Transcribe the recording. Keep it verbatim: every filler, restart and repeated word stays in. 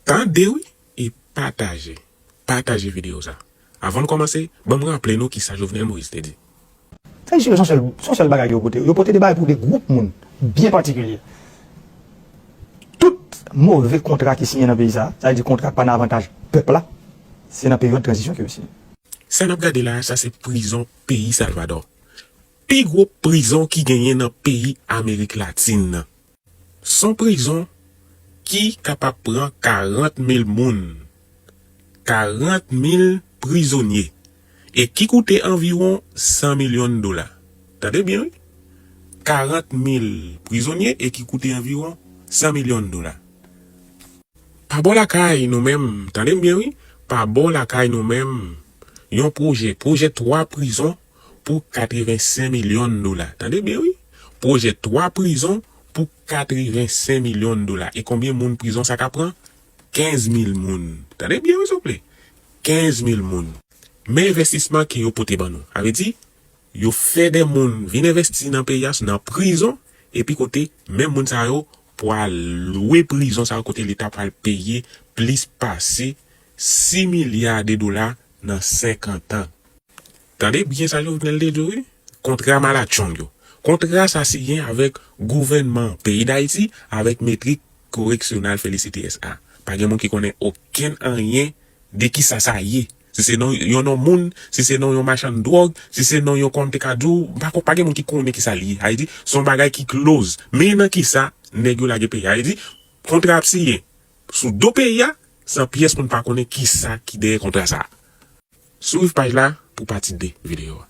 Tande wi e pataje. Pataje videyo sa. Avan n kòmanse, ban m raple nou kisa Jovenel Moïse te di. Sa di se yon sèl, se yon sèl bagay yo pote. Yo pote de bagay pou de gwoup moun byen patikilye. Tout move kontra ki siyen nan peyi sa, sa vle di kontra k pa nan avantaj pèp la, se nan peryòd tranzisyon ke yo siyen. Sa n ap gade la a, sa se prizon peyi Salvadò. Pi gwo prizon ki genyen nan peyi Amerik Latin nan. Se yon prizon ki kapab pran karant mil moun, karant mil prizonye, e ki koute anviwon san milyon dola. Tande byen, wi. Karant mil prizonye e ki koute anviwon san milyon dola. Pa bò lakay nou menm, tande m byen, wi. Pa bò lakay nou menm, yon pwojè, pwojè twa prizon pou katrevensenk milyon dola. Tande byen, wi. Pwojè twa prizon pou katrevensenk milyon dola. E konbyen moun prizon sa ka pran? Kenz mil moun. Tande byen, wi, souple. Kenz mil moun. Men envestisman ke yo pote ban nou. Sa vle di, yo fè de moun vin envesti nan peyi a, nan prizon, epi kote menm moun sa yo pral lwe prizon sa yo, kote Leta pral peye plis pase sis milya de dola nan senkant an. Tande byen sa Jovenel te di wi. Kontra malatchong yo. Kontra sa siyen avèk gouvènman peyi Dayiti, avèk Maître Correctionnel Félicité S A. Pa gen moun ki konnen okenn anyen de kisa sa ye. Si se non yon non moun, si se non yon machann dwòg, si se non yon kòm te ka di w, m pa kon, pa gen moun ki konnen kisa l ye. Sa vle di, se yon bagay ki close. Men nan kisa nèg yo lage peyi a. Sa vle di, kontra ap siyen sou do peyi a, san pyès moun pa konnen kisa ki dèyè kontra sa a. Swiv paj la pou pati de videyo a.